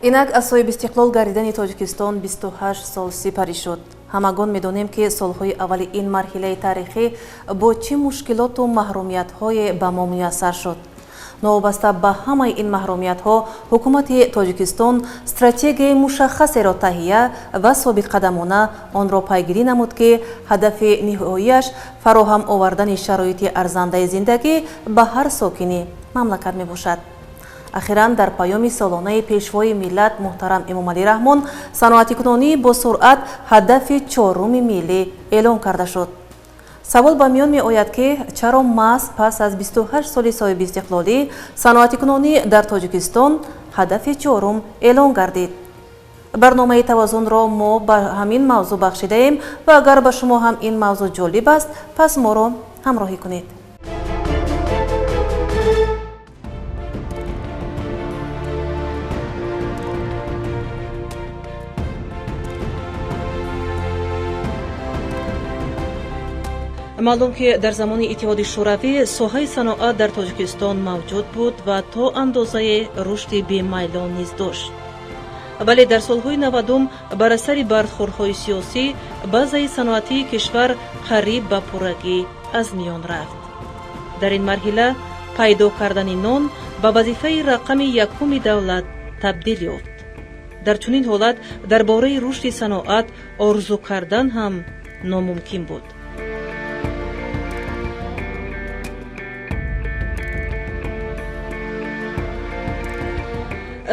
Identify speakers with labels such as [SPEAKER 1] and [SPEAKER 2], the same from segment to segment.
[SPEAKER 1] Инак аз соҳибистиқлол гардидани Тоҷикистон 28 сол сипарӣ шуд. Ҳамагон медонем, ки солҳои аввали ин марҳилаи таърихӣ бо чӣ мушкилоту маҳрумиятҳое ба мо муяссар шуд. Новобаста ба ҳамаи ин маҳрумиятҳо, ҳукумати Тоҷикистон стратегияи мушаххасеро таҳия ва собитқадамона онро пайгирӣ намуд, ки ҳадафи ниҳоияш фароҳам овардани шароити арзандаи зиндагӣ ба ҳар сокини мамлакат мебошад. Ахиран дар паёми солонаи Пешвои миллат муҳтарам Эмомалӣ Раҳмон саноатикунонӣ бо суръат ҳадафи чоруми миллӣ эълон карда шуд. Савол ба миён меояд, ки чаро маҳз пас аз 28 соли соҳибистиқлолӣ саноатикунонӣ дар Тоҷикистон ҳадафи чорум эълон гардид? Барномаи Тавозунро мо ба ҳамин мавзӯъ бахшидаем ва агар ба шумо ҳам ин мавзӯъ ҷолиб аст, пас моро ҳамроҳӣ кунед. Маълум, ки дар замони Иттиҳоди Шӯравӣ соҳаи саноат дар Тоҷикистон мавҷуд буд ва то андозае рушди бемайлон низ дошт. Вале дар солҳои 90-ум бар асари бархӯрдҳои сиёсӣ базаи саноатии кишвар қариб ба пуррагӣ аз миён рафт. Дар ин марҳила пайдо кардани нон ба вазифаи рақами якуми давлат табдил ёфт. Дар чунин ҳолат дар бораи рушди саноат орзу кардан ҳам номумкин буд.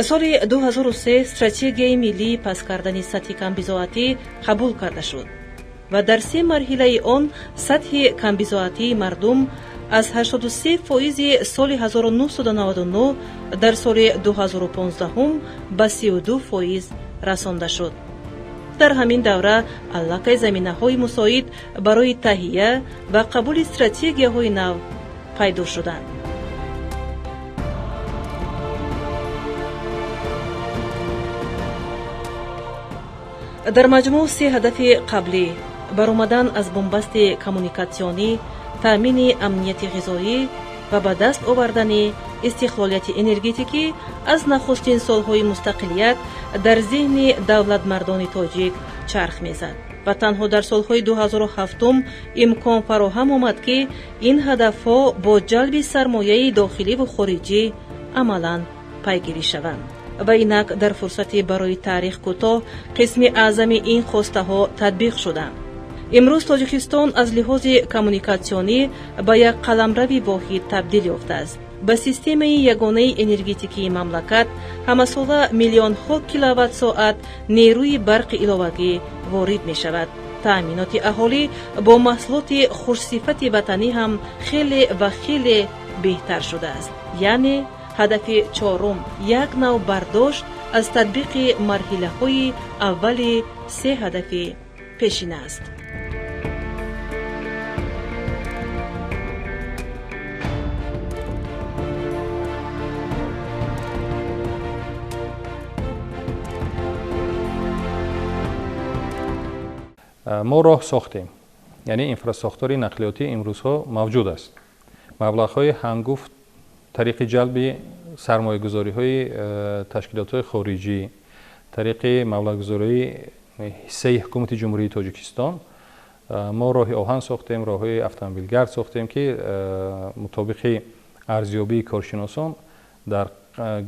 [SPEAKER 1] Соли 2003 стратегияи миллии паст кардани сатҳи камбизоатӣ қабул карда шуд ва дар се марҳилаи он сатҳи камбизоатии мардум аз 83 фоизи соли 1999 дар соли 2015 ба 32% расонда шуд. Дар ҳамин давра аллакай заминаҳои мусоид барои таҳия ва қабули стратегияҳои нав пайдо шуданд. Дар маҷмӯъ се ҳадафи қаблӣ: баромадан аз бунбасти коммуникатсионӣ, таъмини амнияти ғизоӣ ва ба даст овардани истиқлолияти энергетикӣ аз нахустин солҳои мустақилият дар зеҳни давлатмардони тоҷик чарх мезад ва танҳо дар солҳои 2007 имкон фароҳам омад, ки ин ҳадафҳо бо ҷалби сармояи дохиливу хориҷӣ амалан пайгирӣ шаванд. Ва инак дар фурсати барои таърих кӯтоҳ қисми аъзами ин хостаҳо татбиқ шуданд. Имрӯз Тоҷикистон аз лиҳози коммуникатсионӣ ба як қаламрави воҳид табдил ёфтааст. Ба системаи ягонаи энергетикии мамлакат ҳамасола миллионҳо киловатт-соат нерӯи барқи иловагӣ ворид мешавад. Таъминоти аҳолӣ бо маҳсулоти хушсифати ватанӣ ҳам хеле ва хеле беҳтар шудааст. Яъне ҳадафи чорум як нав бардошт аз татбиқи марҳилаҳои аввали се ҳадафи пешина аст.
[SPEAKER 2] Мо роҳ сохтем, яъне инфрасохтори нақлиётӣ имрӯзҳо мавҷуд аст. Маблағҳои ҳангуфт тариқи ҷалби сармоягузориҳои ташкилотҳои хориҷӣ, тариқи маблағгузории ҳиссаи ҳукумати Ҷумҳурии Тоҷикистон мо роҳи оҳан сохтем, роҳҳои автомобилгард сохтем, ки мутобиқи арзёбии коршиносон дар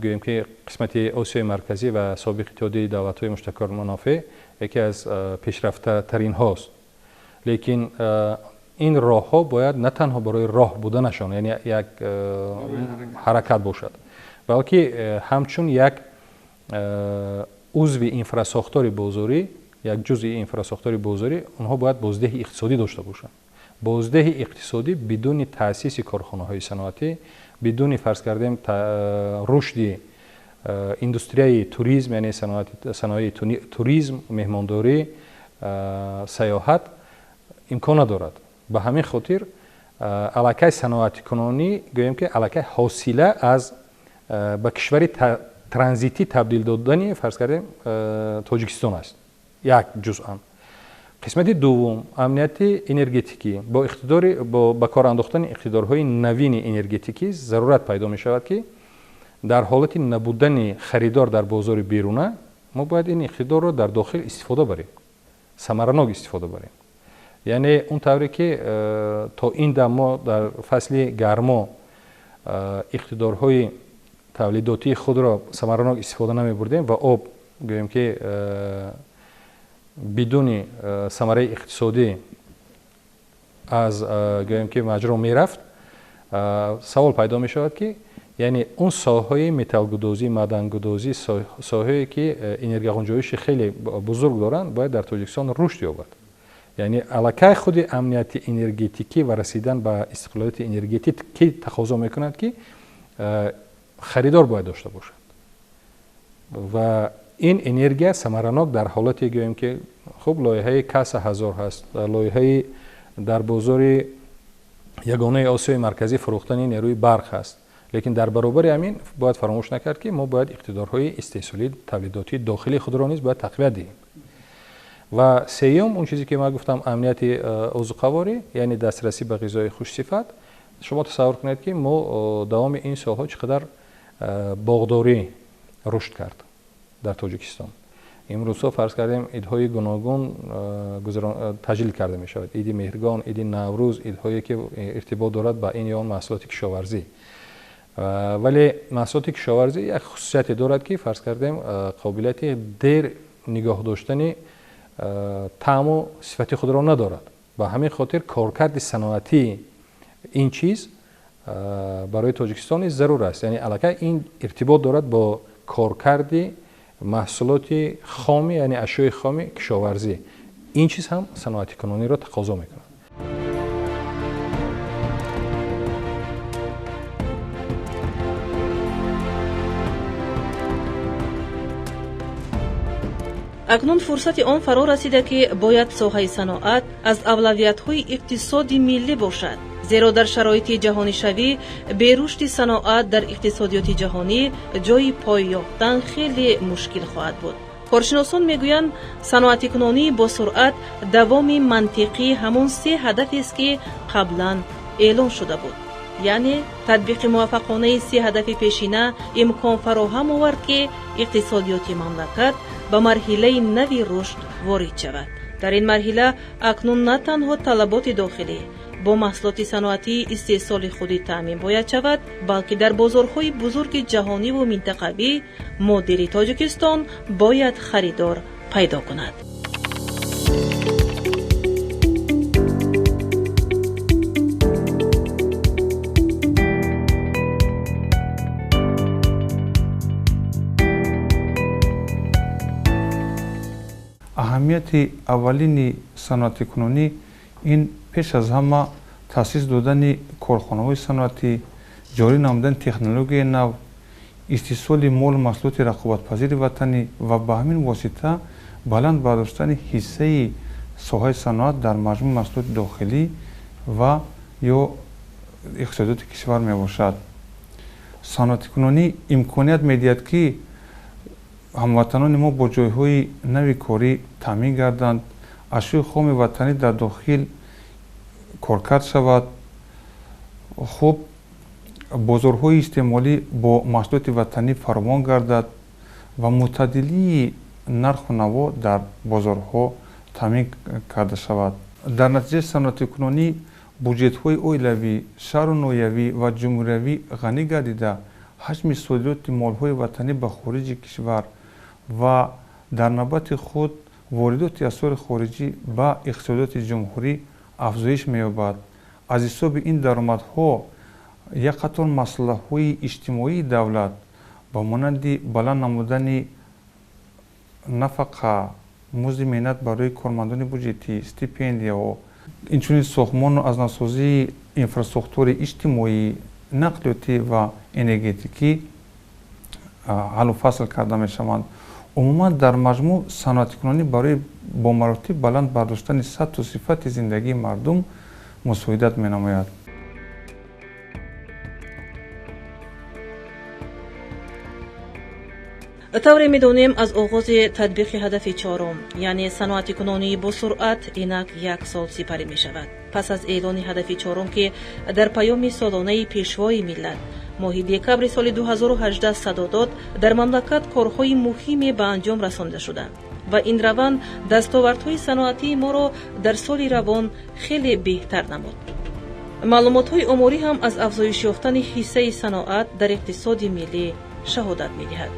[SPEAKER 2] гӯем ки қисмати Осиёи Марказӣ ва собиқ Иттиҳоди Давлатҳои Муштаракулманофеъ яке аз пешрафтатаринҳост. Лекин ин роҳҳо бояд на танҳо барои роҳ буданашон, яъне як ҳаракат бошад, балки ҳамчун як узви инфрасохтори бозорӣ, як ҷузъи инфрасохтори бозорӣ онҳо бояд боздиҳи иқтисодӣ дошта бошанд. Боздиҳи иқтисодӣ бидуни таъсиси корхонаҳои саноатӣ, бидуни фарз кардем рушди индустрияи туризм, яъне саноаи туризм, меҳмондорӣ, сайёҳат имкон надорад. Ба ҳамин хотир аллакай саноатикунонӣ гӯем ки аллакай ҳосила аз ба кишвари транзитӣ табдил додани фарз кардем Тоҷикистон аст, як ҷузъан. Қисмати дуввум амнияти энергетикӣ. Бо иқтидори бо ба кор андохтани иқтидорҳои навини энергетикӣ зарурат пайдо мешавад, ки Дар ҳолати набудани харидор дар бозори беруна мо бояд ин иқтидорро дар дохил истифода барем, самаранок истифода барем. Яъне он тавре ки то ин дам мо дар фасли гармо иқтидорҳои тавлидотии худро самаранок истифода намебурдем ва об гӯем ки бидуни самараи иқтисодӣ аз гӯем ки маҷро мерафт, савол пайдо мешавад ки яъне он соҳаҳои металлгудозӣ, маъдангудозӣ, соҳаҳое ки энергияғунҷоиши хеле бузург доранд, бояд дар Тоҷикистон рушд ёбад. Яъне аллакай худи амнияти энергетикӣ ва расидан ба истиқлолияти энергетикӣ тақозо мекунад ки харидор бояд дошта бошад ва ин энергия самаранок дар ҳолате гӯем ки хуб лоиҳаи каса 1000 ҳаст, лоиҳаи дар бозори ягонаи Осиёи Марказӣ фурӯхтани нерӯи барқ ҳаст. Лекин дар баробари ҳамин бояд фаромӯш накард ки мо бояд иқтидорҳои истеҳсолии тавлидотии дохилии худро низ бояд тақвият диҳем. Ва сеюм, он чизе ки ман гуфтам, амнияти озуқаворӣ, яъне дастрасӣ ба ғизои хушсифат. Шумо тасаввур кунед ки мо давоми ин солҳо чӣ қадар боғдорӣ рушд кард дар Тоҷикистон. Имрӯзҳо фарз кардем идҳои гуногун таҷлил карда мешавад. Иди Меҳргон, иди Наврӯз, идҳое ки иртибот дорад ба ин ё он маҳсулоти кишоварзӣ. Вале маҳсулоти кишоварзӣ як хусусияте дорад ки фарз кардем қобилияти дер нигоҳ доштани таъму сифати худро надорад. Ба ҳамин хотир коркарди саноатии ин чиз барои Тоҷикистон низ зарур аст. Яъне аллакай ин иртибот дорад бо коркарди маҳсулоти хоми, яъне ашёи хоми кишоварзӣ. Ин чиз ҳам саноатикунониро тақозо мекунад.
[SPEAKER 1] Акнун фурсати он фаро расида ки бояд соҳаи саноат аз авлавиятҳои иқтисоди миллӣ бошад, зеро дар шароити ҷаҳонишавӣ берушди саноат дар иқтисодиёти ҷаҳонӣ ҷойи пой ёфтан хеле мушкил хоҳад буд. Коршиносон мегӯянд, саноатикунонӣ бо суръат давоми мантиқии ҳамон се ҳадафест ки қаблан эълон шуда буд. Яъне татбиқи муваффақонаи се ҳадафи пешина имкон фароҳам овард ки иқтисодиёти мамлакат ба марҳилаи нави рушд ворид шавад. Дар ин марҳила акнун на танҳо талаботи дохилӣ бо маҳсулоти саноатии истеҳсоли худӣ таъмин бояд шавад, балки дар бозорҳои бузурги ҷаҳониву минтақавӣ модели Тоҷикистон бояд харидор пайдо кунад.
[SPEAKER 3] Аҳамияти аввалини саноатикунонӣ ин пеш аз ҳама таъсис додани корхонаҳои саноатӣ, ҷорӣ намудани технологияи нав, истеҳсоли молу маҳсулоти рақобатпазири ватанӣ ва ба ҳамин восита баланд бардоштани ҳиссаи соҳаи саноат дар маҷмӯи маҳсулоти дохилӣ ва ё иқтисодиёти кишвар мебошад. Саноатикунонӣ имконият медиҳад ки ҳамватанони мо бо ҷойҳои нави корӣ таъмин гарданд, ашёи хоми ватанӣ дар дохил коркард шавад, хуб бозорҳои истеъмолӣ бо маҳсулоти ватанӣ фаровон гардад ва мӯътадилии нарху наво дар бозорҳо таъмин карда шавад. Дар натиҷаи саноатикунонӣ буҷетҳои оилавӣ, шаҳру ноҳиявӣ ва ҷумҳуриявӣ ғанӣ гардида, ҳаҷми содироти молҳои ватанӣ ба хориҷи кишвар ва дар навбати худ воридоти асъори хориҷӣ ба иқтисодиёти ҷумҳурӣ афзоиш меёбад. Аз ҳисоби ин даромадҳо як қатор масъалаҳои иҷтимоии давлат ба монанди баланд намудани нафақа, музди меҳнат барои кормандони буҷетӣ, стипендияҳо, инчунин сохтмону аз навсозии инфрасохтори иҷтимоӣ, нақлиётӣ ва энергетикӣ ҳаллу фасл карда мешаванд. Умуман дар маҷмӯъ саноатикунонӣ барои бо маротиб баланд бардоштани сатҳу сифати зиндагии мардум мусоидат менамояд.
[SPEAKER 1] Тавре медонем, аз оғози татбиқи ҳадафи чорум, яъне саноатикунонии босуръат, инак як сол сипарӣ мешавад. Пас аз эълони ҳадафи чорум, ки дар паёми солонаи пешвои миллат моҳи декабри соли 2018 садо дод, дар мамлакат корҳои муҳиме ба анҷом расонда шуданд ва ин раванд дастовардҳои саноатии моро дар соли равон хеле беҳтар намуд. Маълумотҳои оморӣ ҳам аз афзоиш ёфтани ҳиссаи саноат дар иқтисоди миллӣ шаҳодат медиҳад.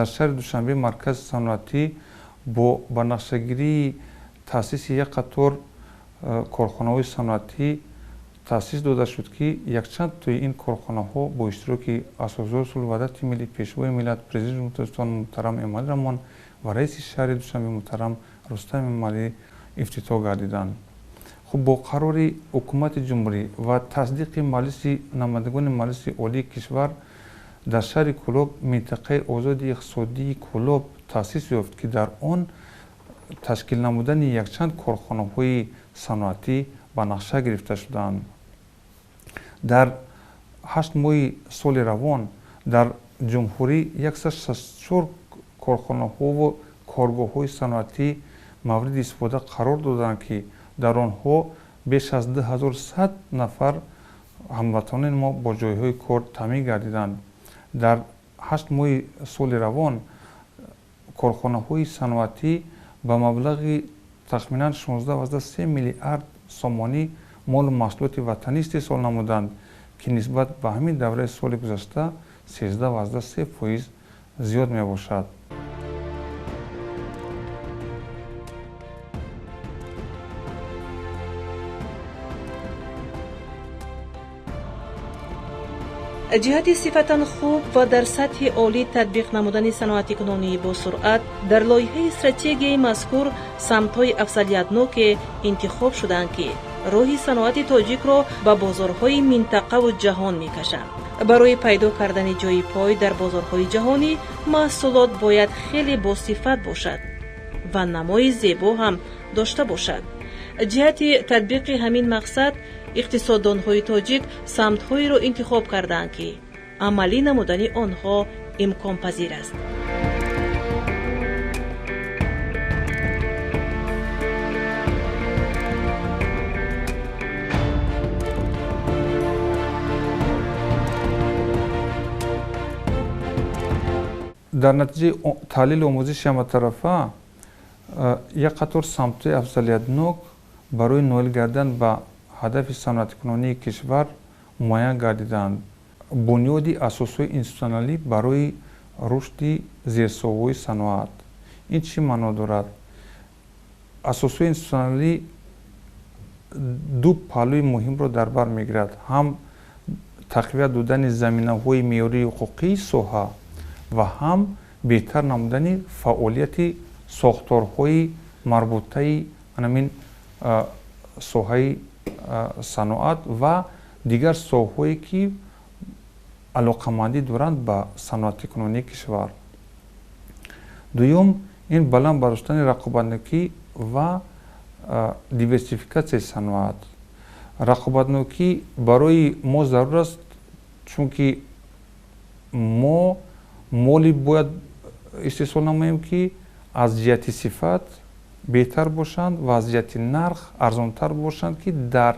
[SPEAKER 3] Дар шаҳри Душанбе маркази саноатӣ бо банақшагирии таъсиси як қатор корхонаҳои саноатӣ таъсис дода шуд, ки якчанд тои ин корхонаҳо бо иштироки Асосгузори сулҳу ваҳдати миллӣ, Пешвои миллат, Президенти Ҷумҳурии Тоҷикистон муҳтарам Эмомалӣ Раҳмон ва раиси шаҳри Душанбе муҳтарам Рустам Эмомалӣ ифтитоҳ гардиданд. Хуб, бо қарори ҳукумати ҷумҳурӣ ва тасдиқи Маҷлиси намояндагони Маҷлиси Олии кишвар дар шаҳри Кӯлоб минтақаи озоди иқтисодии Кӯлоб таъсис ёфт, ки дар он ташкил намудани якчанд корхонаҳои саноатӣ ба нақша гирифта шуданд. Дар 8 моҳи соли равон дар ҷумҳурӣ 164 корхонаҳову коргоҳҳои саноатӣ мавриди истифода қарор доданд, ки дар онҳо беш аз 2100 нафар ҳамватанони мо бо ҷойҳои кор таъмин гардиданд. Дар 8 моҳи соли равон корхонаҳои саноатӣ ба маблағи тахминан 16,3 миллиард сомонӣ молу маҳсулоти ватанӣ истеҳсол намуданд, ки нисбат ба ҳамин давраи соли гузашта 13,3% зиёд мебошад.
[SPEAKER 1] Ҷиҳати сифатан хуб ва дар сатҳи олӣ татбиқ намудани саноатикунонии босуръат дар лоиҳаи стратегияи мазкур самтҳои афзалиятноке интихоб шудаанд, ки роҳи саноати тоҷикро ба бозорҳои минтақаву ҷаҳон мекашанд. Барои пайдо кардани ҷойи пой дар бозорҳои ҷаҳонӣ маҳсулот бояд хеле босифат бошад ва намои зебо ҳам дошта бошад. Ҷиҳати татбиқи ҳамин мақсад иқтисоддонҳои тоҷик самтҳоеро интихоб кардаанд, ки амалӣ намудани онҳо имконпазир аст.
[SPEAKER 3] Дар натиҷаи таҳлилу омӯзиши ҳаматарафа як қатор самтҳои афзалиятнок барои ноил гардан ба ҳадафи саноатикунонии кишвар муайян гардиданд. Бунёди асосҳои институтсионалӣ барои рушди зерсоҳаҳои саноат. Ин чӣ маъно дорад? Асосҳои институтсионалӣ ду паҳлӯи муҳимро дар бар мегирад: ҳам тақвият додани заминаҳои меъёрии ҳуқуқии соҳа ва ҳам беҳтар намудани фаъолияти сохторҳои марбутаи ҳамин соҳаи саноат ва дигар соҳаҳое, ки алоқамандӣ доранд ба саноатикунонии кишвар. Дуюм, ин баланд бардоштани рақобатнокӣ ва диверсификатсияи саноат. Рақобатнокӣ барои мо зарур аст, чунки мо моли бояд истеҳсол намоем, ки аз ҷиҳати сифат, беҳтар бошанд ва аз ҷиҳати нарх арзонтар бошанд, ки дар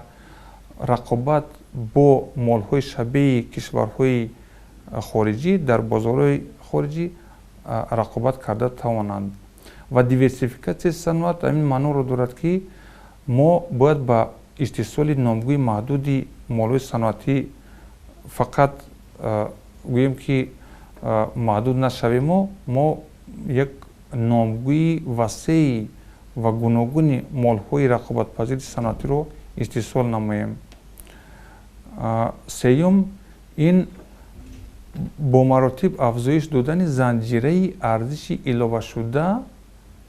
[SPEAKER 3] рақобат бо молҳои шабеҳи кишварҳои хориҷӣ дар бозорҳои хориҷӣ рақобат карда тавонанд. Ва диверсификатсияи саноат ҳамин маъноро дорад, ки мо бояд ба истеҳсоли номгӯи маҳдуди молҳои саноатӣ фақат гӯем ки маҳдуд нашавему мо як номгӯи васеи ва гуногуни молҳои рақобатпазири саноатиро истеҳсол намоем. Сеюм, ин бо маротиб афзоиш додани занҷираи арзиши иловашуда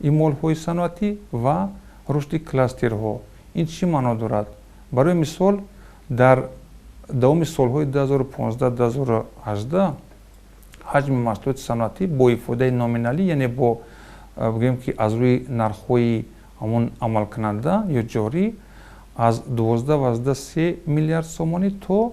[SPEAKER 3] ин молҳои саноатӣ ва рушди кластерҳо. Ин чӣ маъно дорад? Барои мисол, дар давоми солҳои 2015-2018 ҳаҷми маҳсулоти саноатӣ бо ифодаи номиналӣ, яъне бо бигӯем ки аз рӯи нархҳои ҳамон амалкунанда ё ҷорӣ, аз 12,3 миллиард сомонӣ то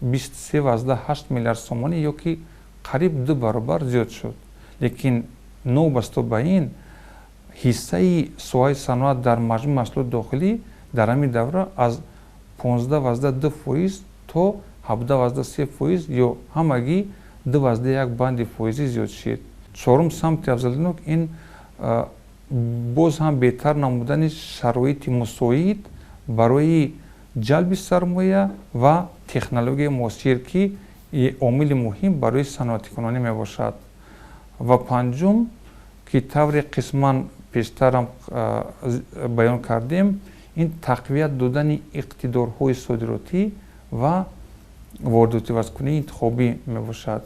[SPEAKER 3] 23,8 миллиард сомонӣ ё ки қариб 2 баробар зиёд шуд. Лекин новобаста ба ин, ҳиссаи соҳаи саноат дар маҷмӯи маҳсулоти дохилӣ дар ҳамин давра аз 15,2% то 17,3% ё ҳамагӣ 2,1 банди фоизӣ зиёд шуд. Чорум самти афзалинок ин боз ҳам беҳтар намудани шароити мусоид барои ҷалби сармоя ва технологияи муосир, ки омили муҳим барои саноатикунонӣ мебошад. Ва панҷум, ки тавре қисман пештарам баён кардем, ин тақвият додани иқтидорҳои содиротӣ ва воридотивазкунии интихобӣ мебошад.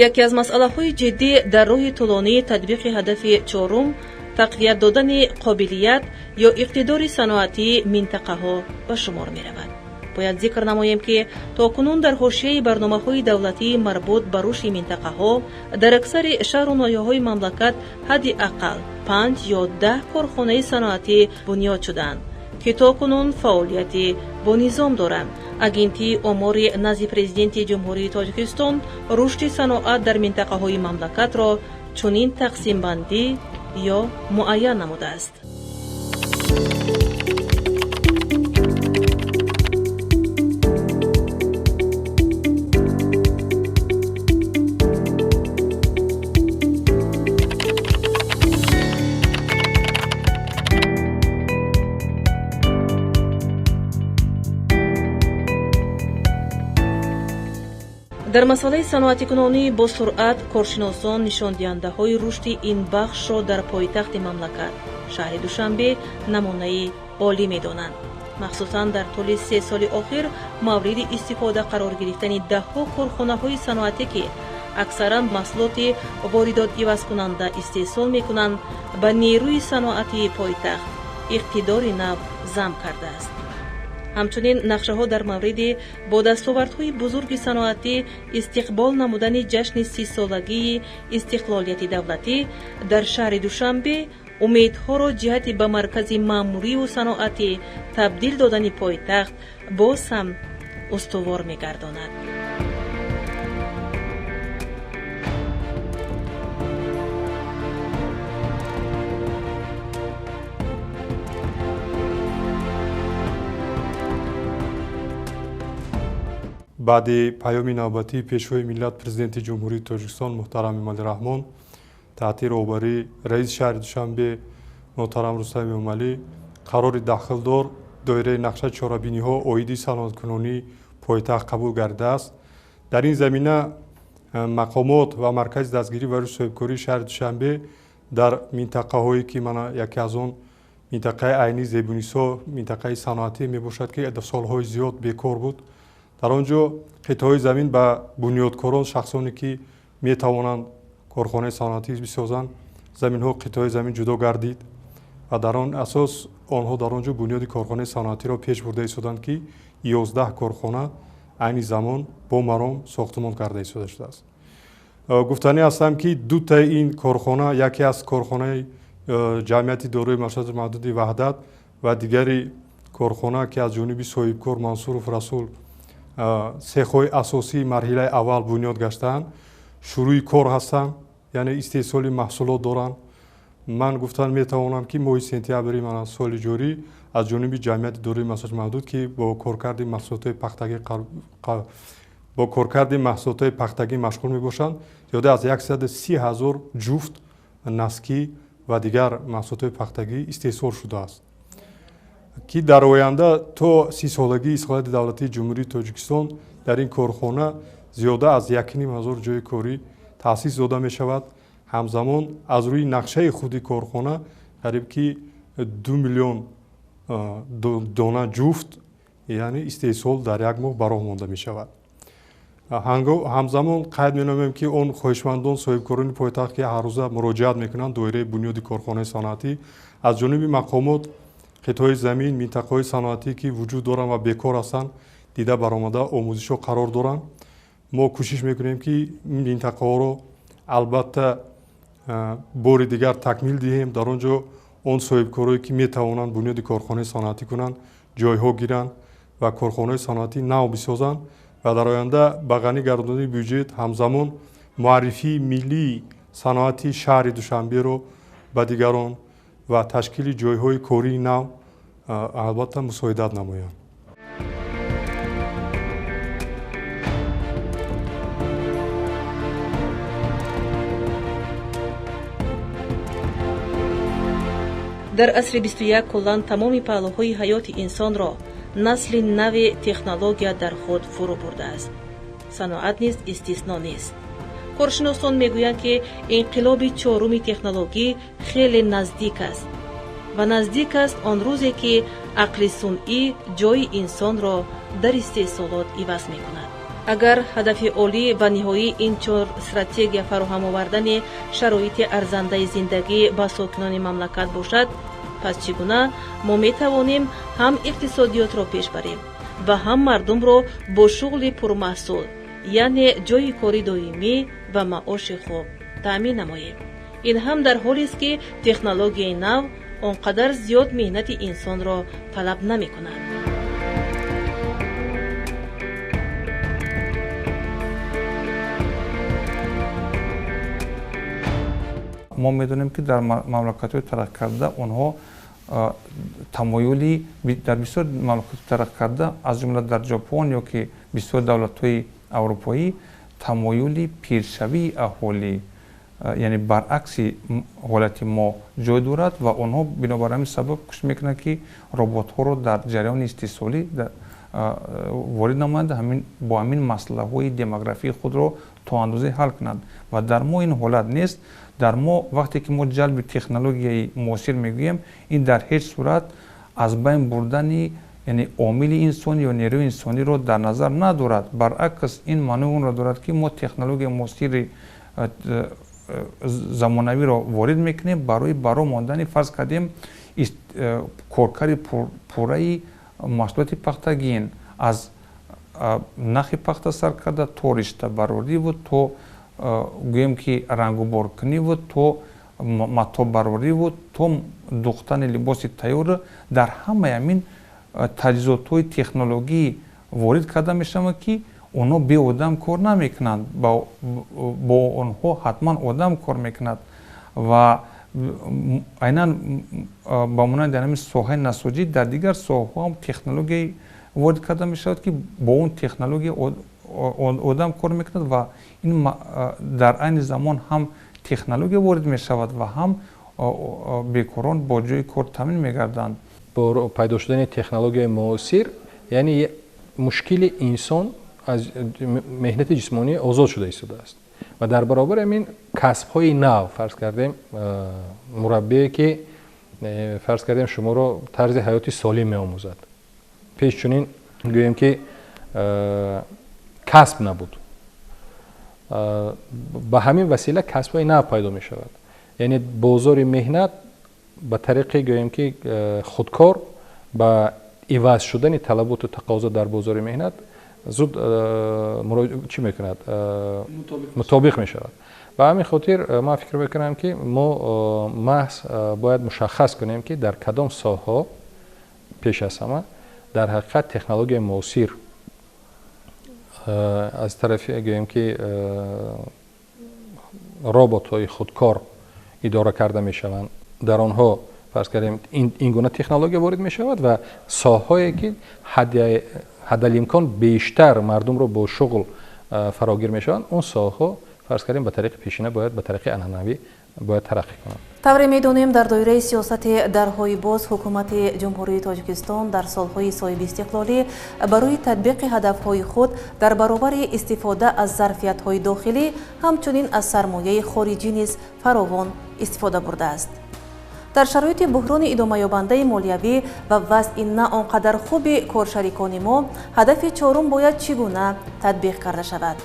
[SPEAKER 1] Яке аз масъалаҳои ҷиддӣ дар роҳи тӯлонии татбиқи ҳадафи чорум тақвият додани қобилият ё иқтидори саноатии минтақаҳо ба шумор меравад. Бояд зикр намоем, ки то кунун дар ҳошияи барномаҳои давлатии марбут ба рушди минтақаҳо дар аксари шаҳру ноҳияҳои мамлакат ҳадди ақал 5 ё 10 корхонаи саноатӣ бунёд шуданд, ки то кунун фаъолияти бонизом доранд. Агентии омори назди Президенти Ҷумҳурии Тоҷикистон рушди саноат дар минтақаҳои мамлакатро чунин тақсимбандӣ ё муайян намудааст. Дар масъалаи саноатикунонӣ бо суръат коршиносон нишондиҳандаҳои рушди ин бахшро дар пойтахти мамлакат, шаҳри Душанбе, намунаи олӣ медонанд. Махсусан дар тӯли 3 соли охир мавриди истифода қарор гирифтани даҳҳо корхонаҳои саноатӣ, ки аксаран маҳсулоти воридотивазкунанда истеҳсол мекунанд, ба нерӯи саноатии пойтахт иқтидори нав зам кардааст. Ҳамчунин нақшаҳо дар мавриди бо дастовардҳои бузурги саноатӣ истиқбол намудани ҷашни 30-солагии истиқлолияти давлатӣ дар шаҳри Душанбе умедҳоро ҷиҳати ба маркази маъмурию саноатӣ табдил додани пойтахт боз ҳам устувор мегардонад.
[SPEAKER 4] Баъди паёми навбатии Пешвои миллат, Президенти Ҷумҳурии Тоҷикистон муҳтарам Эмомалӣ Раҳмон, таҳти роҳбарии раиси шаҳри Душанбе муҳтарам Рустам Эмомалӣ қарори дахлдор доираи нақша чорабиниҳо оиди саноаткунонии пойтахт қабул гардидааст. Дар ин замина мақомот ва маркази дастгирӣ ва рушди соҳибкории шаҳри Душанбе дар минтақаҳое ки мана яке аз он минтақаи айни Зебунисо, минтақаи саноатӣ мебошад, ки солҳои зиёд бекор буд, дар он ҷо қитъаҳои замин ба бунёдкорон, шахсоне ки метавонанд корхонаи саноатӣ бисозанд, заминҳо қитъаҳои замин ҷудо гардид ва дар он асос онҳо дар он ҷо бунёди корхонаи саноатиро пеш бурда истоданд, ки 11 корхона айни замон бо маром сохтумон карда истода шудааст. Гуфтанӣ ҳастам, ки дутаи ин корхона, яке аз корхонаи ҷамъияти дорои масъулияти маҳдуди Ваҳдат ва дигари корхона, ки аз ҷониби соҳибкор Мансуров Расул Цехҳои асосии марҳилаи аввал бунёд гаштаанд, шурӯи кор ҳастанд, яъне истеҳсоли маҳсулот доранд. Ман гуфтан метавонам, ки моҳи сентябри мана соли ҷорӣ аз ҷониби ҷамъияти дорои масъулияти маҳдуд, ки бо коркарди маҳсулотҳои пахтагӣ машғул мебошанд, зиёда аз 130 000 ҷуфт наскӣ ва дигар маҳсулотҳои пахтагӣ истеҳсол шудааст, ки дар оянда то 30-солагии истиқлолияти давлатии Ҷумҳурии Тоҷикистон дар ин корхона зиёда аз 1500 ҷойи корӣ таъсис дода мешавад. Ҳамзамон аз рӯи нақшаи худи корхона қариб ки 2 миллион дона ҷуфт, яъне истеҳсол дар як моҳ ба роҳ монда мешавад. Ҳамзамон қайд менамоем, ки он хоҳишмандон, соҳибкорони пойтахт, ки ҳаррӯза муроҷиат мекунанд доираи бунёди корхонаи саноатӣ, аз ҷониби мақомот қитъаҳои замин, минтақаҳои саноатӣ, ки вуҷуд доранд ва бекор ҳастанд, дида баромада омӯзишҳо қарор доранд. Мо кӯшиш мекунем, ки ин минтақаҳоро албатта бори дигар такмил диҳем. Дар он ҷо он соҳибкорое, ки метавонанд бунёди корхонаи саноатӣ кунанд, ҷойҳо гиранд ва корхонаи саноатӣ нав бисозанд ва дар оянда ба ғанӣ гардонии бюҷет, ҳамзамон муаррифии миллии саноати шаҳри Душанберо ба дигарон ва ташкили ҷойҳои кории нав албатта мусоидат намоянд.
[SPEAKER 1] Дар асри 21 куллан тамоми паҳлӯҳои ҳаёти инсонро насли нави технология дар худ фурӯ бурдааст. Саноат низ истисно нест. Коршиносон мегӯянд, ки инқилоби чоруми технологӣ хеле наздик аст ва наздик аст он рӯзе, ки ақли сунъӣ ҷои инсонро дар истеҳсолот иваз мекунад. Агар ҳадафи олӣ ва ниҳоии ин чор стратегия фароҳам овардани шароити арзандаи зиндагӣ ба сокинони мамлакат бошад, пас чӣ гуна мо метавонем ҳам иқтисодиётро пеш барем ва ҳам мардумро бо шуғли пурмаҳсул, яъне ҷойи кори доимӣ ва маоши хуб таъмин намоем? Ин ҳам дар ҳолест, ки технологияи нав он қадар зиёд меҳнати инсонро талаб намекунад.
[SPEAKER 3] Мо медонем, ки дар мамлакатҳои тараққикарда онҳо тамоюли дар бисёр мамлакатҳои тараққикарда, аз ҷумла дар Ҷопон ё ки бисёр давлатҳои аврупоӣ, тамоюли пиршавии аҳолӣ, яъне баръакси ҳолати мо ҷой дорад ва онҳо бинобар ҳамин сабаб кӯшиш мекунанд, ки роботҳоро дар ҷараёни истеҳсолӣ ворид намоянд, бо ҳамин масъалаҳои демографии худро то андозае ҳал кунанд. Ва дар мо ин ҳолат нест. Дар мо вақте ки мо ҷалби технологияи муосир мегӯем, ин дар ҳеҷ сурат аз байн бурдани, яъне омили инсонӣ ё нерӯи инсониро дар назар надорад. Баръакс, ин маънои онро дорад, ки мо технологияи муосири замонавиро ворид мекунем барои баро мондани, фарз кардем, коркарди пурраи маҳсулоти пахтагин, аз нахи пахта сар карда то риштабарориву то гӯем ки рангуборкуниву то матобарориву то духтани либоси тайёр. Дар ҳамаи ҳамин таҷҳизотҳои технологӣ ворид карда мешаванд, ки онҳо беодам кор намекунанд, бо онҳо ҳатман одам кор мекунад. Ва айнан ба монанди ҳамин соҳаи насоҷӣ дар дигар соҳаҳо ҳам технологияи ворид карда мешавад, ки бо он технология одам кор мекунад ва ин дар айни замон ҳам технология ворид мешавад ва ҳам бекорон бо ҷои кор таъмин мегарданд.
[SPEAKER 2] Бо пайдо шудани технологияи муосир, яъне мушкили инсон аз меҳнати ҷисмонӣ озод шуда истодааст ва дар баробари ҳамин касбҳои нав, фарз кардем, мураббие, ки фарз кардем шуморо тарзи ҳаёти солим меомӯзад. Пеш чунин гӯем, ки касб набуд. Ба ҳамин васила касбҳои нав пайдо мешавад. Яъне бозори меҳнат ба тариқи гӯем, ки худкор ба иваз шудани талаботу тақозо дар бозори меҳнат зуд чӣ мекунад? Мутобиқ мешавад. Ба ҳамин хотир ман фикр мекунам, ки мо маҳз бояд мушаххас кунем, ки дар кадом соҳаҳо пеш аз ҳама дар ҳақиқат технологияи муосир Аз тарафи гӯем ки роботҳои худкор идора карда мешаванд, дар онҳо фарз кардем ин гуна технология ворид мешавад ва соҳаҳое ки ҳадалимкон бештар мардумро бо шуғл фарогир мешаванд, он соҳаҳо фарз кардем ба тариқи пешина бояд ба тариқи анъанавӣ бояд тараққӣ кунанд.
[SPEAKER 1] Тавре медонем, дар доираи сиёсати дарҳои боз ҳукумати Ҷумҳурии Тоҷикистон дар солҳои соҳибистиқлолӣ барои татбиқи ҳадафҳои худ дар баробари истифода аз зарфиятҳои дохилӣ ҳамчунин аз сармояи хориҷӣ низ фаровон истифода бурдааст. Дар шароити буҳрони идомаёбандаи молиявӣ ва вазъи на он қадар хуби коршарикони мо ҳадафи чорум бояд чӣ гуна татбиқ карда шавад?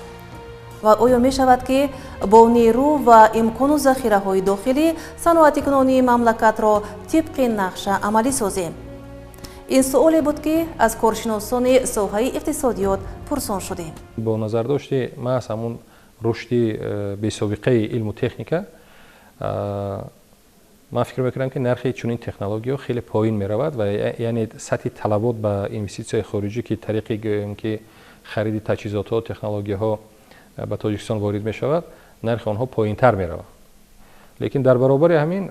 [SPEAKER 1] Ва оё мешавад ки бо нерӯ ва имкону захираҳои дохилӣ саноатикунонии мамлакатро тибқи нақша амалӣ созем? Ин суоле буд ки аз коршиносони соҳаи иқтисодиёт пурсон шудем.
[SPEAKER 2] Бо назардошти маҳз ҳамун рушди бесобиқаи илму техника, ман фикр мекунам ки нархи чунин технологияҳо хеле поин меравад ва яъне сатҳи талабот ба инвеститсияи хориҷӣ ки тариқи гӯем ки хариди таҷҳизотҳо, технологияҳо ба Тоҷикистон ворид мешавад, нархи онҳо поинтар меравад. Лекин дар баробари ҳамин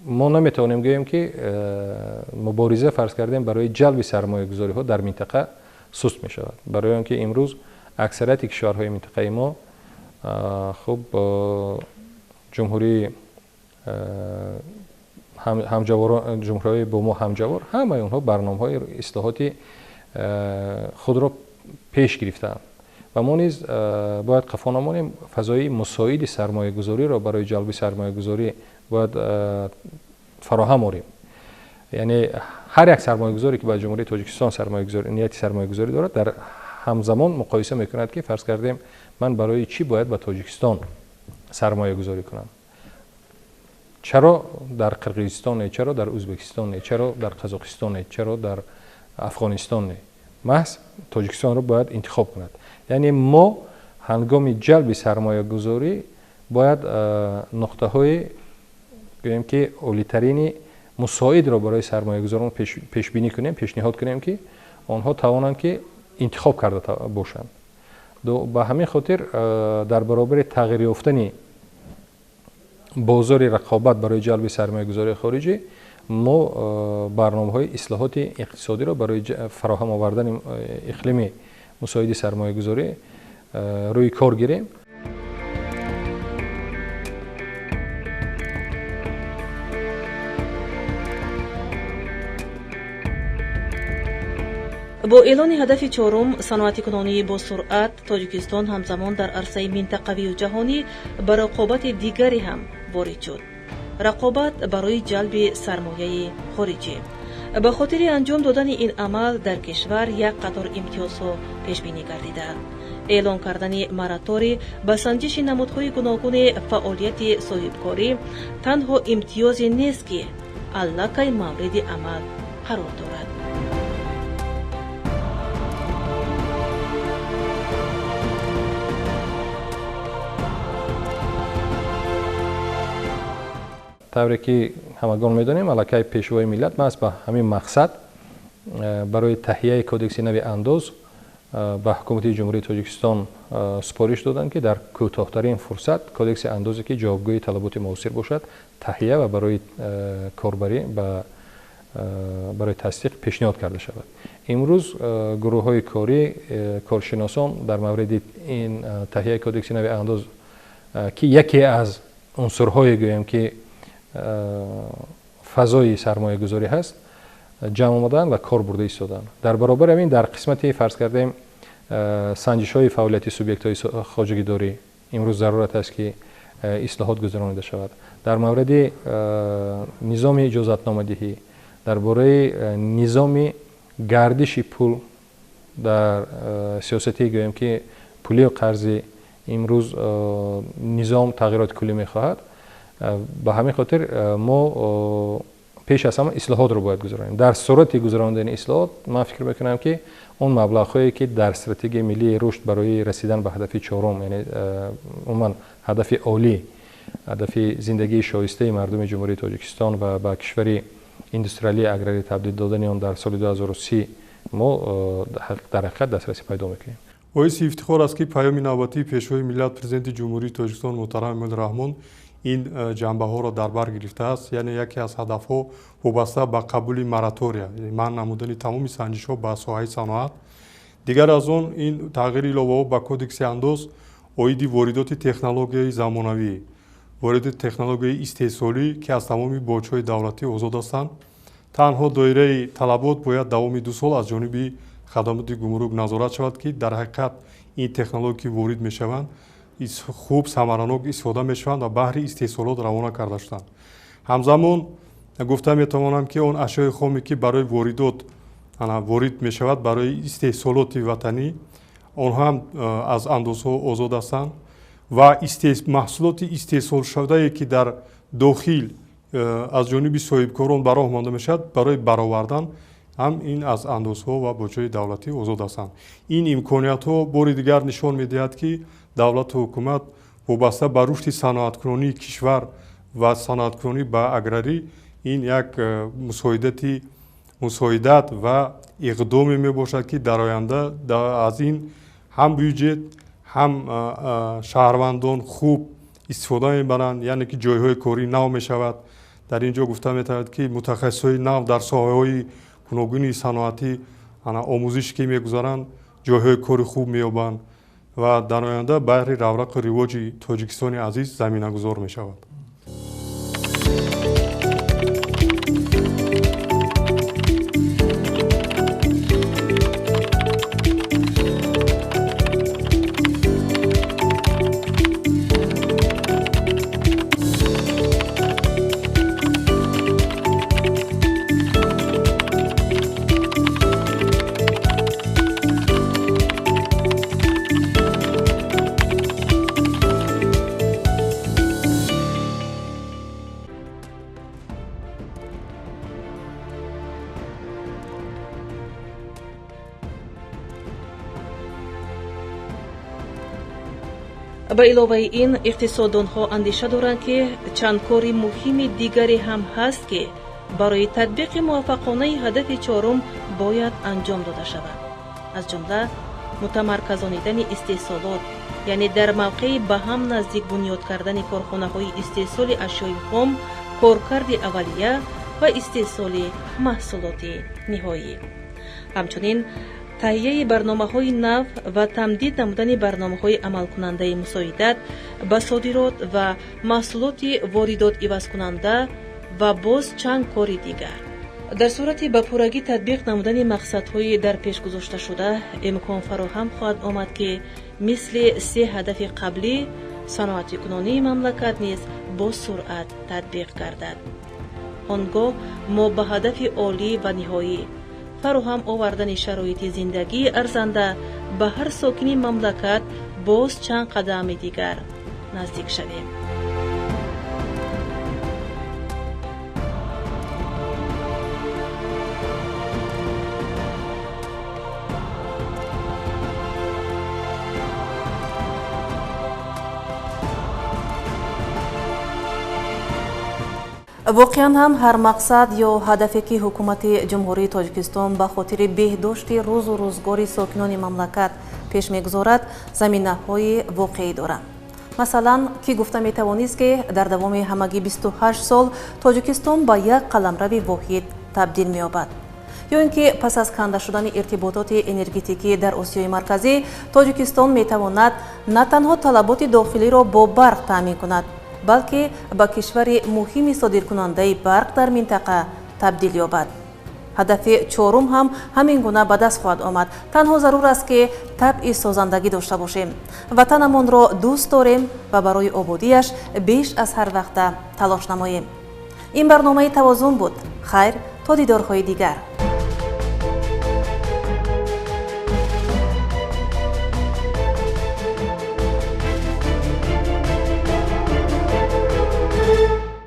[SPEAKER 2] мо наметавонем гӯем ки мубориза фарз кардем барои ҷалби сармоягузориҳо дар минтақа суст мешавад, барои он ки имрӯз аксарияти кишварҳои минтақаи мо хуб ҷумҳурии ҷумҳуриҳои бо мо ҳамҷавор, ҳамаи онҳо барномаҳои ислоҳоти худро пеш гирифтаанд ва мо низ бояд қафо намонем. Фазои мусоиди сармоягузориро барои ҷалби сармоягузорӣ бояд фароҳам орем. Яъне ҳар як сармоягузоре ки ба Ҷумҳурии Тоҷикистон нияти сармоягузорӣ дорад, дар ҳамзамон муқоиса мекунад ки фарз кардем ман барои чӣ бояд ба Тоҷикистон сармоягузорӣ кунам, чаро дар Қирғизистон, чаро дар Ӯзбекистон, чаро дар Қазоқистон, чаро дар Афғонистон. Маҳз Тоҷикистонро бояд интихоб кунад. Яъне мо ҳангоми ҷалби сармоягузорӣ бояд нуқтаҳои гӯем ки олитарини мусоидро барои сармоягузорон пешбинӣ кунем, пешниҳод кунем ки онҳо тавонанд ки интихоб карда бошанд. Ба ҳамин хотир дар баробари тағйир ёфтани бозори рақобат барои ҷалби сармоягузории хориҷӣ мо барномаҳои ислоҳоти иқтисодиро барои фароҳам овардани иқлими мусоиди сармоягузорӣ рӯи кор гирем.
[SPEAKER 1] Бо эълони ҳадафи чорум саноатикунонии босуръат, Тоҷикистон ҳамзамон дар арсаи минтақавию ҷаҳонӣ ба рақобати дигаре ҳам ворид шуд. Рақобат барои ҷалби сармояи хориҷӣ. Ба хотири анҷом додани ин амал дар кишвар як қатор имтиёзҳо пешбинӣ гардидаанд. Эълон кардани мораторий ба санҷиши намудҳои гуногуни фаъолияти соҳибкорӣ танҳо имтиёзе нест ки аллакай мавриди амал қарор дорад.
[SPEAKER 2] Тавре ки ҳамагон медонем, аллакай Пешвои миллат маҳз ба ҳамин мақсад барои таҳияи кодекси нави андоз ба ҳукумати Ҷумҳурии Тоҷикистон супориш доданд ки дар кӯтоҳтарин фурсат кодекси андозе ки ҷавобгӯи талаботи муосир бошад таҳия ва барои корбарӣ барои тасдиқ пешниҳод карда шавад. Имрӯз гурӯҳҳои корӣ, коршиносон дар мавриди ин таҳияи кодекси нави андоз ки яке аз унсурҳое гӯем ки фазои сармоягузорӣ ҳаст, ҷамъ омаданд ва кор бурда истоданд. Дар баробари ҳамин дар қисмати фарз кардем санҷишҳои фаъолияти субъектҳои хоҷагидорӣ имрӯз зарурат аст ки ислоҳот гузаронида шавад. Дар мавриди низоми иҷозатномадиҳӣ, дар бораи низоми гардиши пул дар сиёсати гӯем ки пулию қарзӣ имрӯз низом тағйироти куллӣ мехоҳад. Ба ҳамин хотир мо пеш аз ҳама ислоҳотро бояд гузаронем. Дар сурати гузарондани ислоҳот ман фикр мекунам ки он маблағҳое ки дар стратегияи миллии рушд барои расидан ба ҳадафи чорум, яъне умуман ҳадафи олӣ, ҳадафи зиндагии шоистаи мардуми Ҷумҳурии Тоҷикистон ва ба кишвари индустриалии аграрӣ табдил додани он дар соли 2030 Мо дар ҳақиқат дастрасӣ пайдо мекунем.
[SPEAKER 4] Боиси ифтихор аст, ки паёми навбатии Пешвои миллат, Президенти Ҷумҳурии Тоҷикистон муҳтарам Эмомалӣ Раҳмон ин ҷанбаҳоро дар бар гирифтааст. Яъне яке аз ҳадафҳо вобаста ба қабули моратория, манъ намудани тамоми санҷишҳо ба соҳаи саноат. Дигар аз он ин тағйири иловаҳо ба кодекси андоз оиди воридоти технологияи замонавӣ, воридоти технологияи истеҳсолӣ, ки аз тамоми боҷҳои давлатӣ озод ҳастанд. Танҳо доираи талабот бояд давоми 2 сол аз ҷониби хадамоти гумрук назорат шавад, ки дар ҳақиқат ин технология, ки ворид мешаванд, хуб самаранок истифода мешаванд ва баҳри истеҳсолот равона карда шуданд. Ҳамзамон гуфта метавонам, ки он ашёи хоме, ки барои воридот ворид мешавад барои истеҳсолоти ватанӣ, онҳо ҳам аз андозҳо озод ҳастанд ва маҳсулоти истеҳсолшудае, ки дар дохил аз ҷониби соҳибкорон ба роҳ монда мешавад, барои баровардан ҳам ин аз андозҳо ва боҷҳои давлатӣ озод ҳастанд. Ин имкониятҳо бори дигар нишон медиҳад, ки давлату ҳукумат вобаста ба рушди саноаткунонии кишвар ва саноаткунонӣ ба аграрӣ ин як мусоидат ва иқдоме мебошад, ки дар оянда аз ин ҳам бюҷет, ҳам шаҳрвандон хуб истифода мебаранд, яъне ки ҷойҳои корӣ нав мешавад. Дар ин ҷо гуфта метавонад, ки мутахассисҳои нав дар соҳаҳои гуногуни саноатӣ омӯзиш ки мегузаранд, ҷойҳои кори хуб меёбанд ва дар оянда баҳри равнақу ривоҷи Тоҷикистони азиз заминагузор мешавад.
[SPEAKER 1] Ба иловаи ин иқтисоддонҳо андеша доранд, ки чанд кори муҳими дигаре ҳам ҳаст, ки барои татбиқи муваффақонаи ҳадафи чорум бояд анҷом дода шавад. Аз ҷумла мутамарказонидани истеҳсолот, яъне дар мавқеи ба ҳам наздик бунёд кардани корхонаҳои истеҳсоли ашёи хом, коркарди аввалия ва истеҳсоли маҳсулоти ниҳоӣ. Ҳамчунин таҳияи барномаҳои нав ва тамдид намудани барномаҳои амалкунандаи мусоидат ба содирот ва маҳсулоти воридот ивазкунанда ва боз чанд кори дигар. Дар сурати ба пуррагӣ татбиқ намудани мақсадҳои дар пеш гузошташуда имкон фароҳам хоҳад омад, ки мисли 3 ҳадафи қаблӣ саноатикунонии мамлакат низ бо суръат татбиқ гардад. Он гоҳ мо ба ҳадафи олӣ ва ниҳоӣ фароҳам овардани шароити зиндагии арзанда ба ҳар сокини мамлакат боз чанд қадами дигар наздик шавем. Воқеан ҳам ҳар мақсад ё ҳадафе, ки ҳукумати Ҷумҳурии Тоҷикистон ба хотири беҳдошти рӯзу рӯзгори сокинони мамлакат пеш мегузорад, заминаҳои воқеӣ доранд. Масалан, ки гуфта метавонист, ки дар давоми ҳамагӣ 28 сол Тоҷикистон ба як қаламрави воҳид табдил меёбад. Ё ин ки пас аз канда шудани иртибототи энергетикӣ дар Осиёи Марказӣ Тоҷикистон метавонад на танҳо талаботи дохилиро бо барқ таъмин кунад, балки ба кишвари муҳими содиркунандаи барқ дар минтақа табдил ёбад. Ҳадафи чорум ҳам ҳамин гуна ба даст хоҳад омад. Танҳо зарур аст, ки табъи созандагӣ дошта бошем, ватанамонро дӯст дорем ва барои ободиаш беш аз ҳар вақта талош намоем. Ин барномаи тавозун буд. Хайр, то дидорҳои дигар.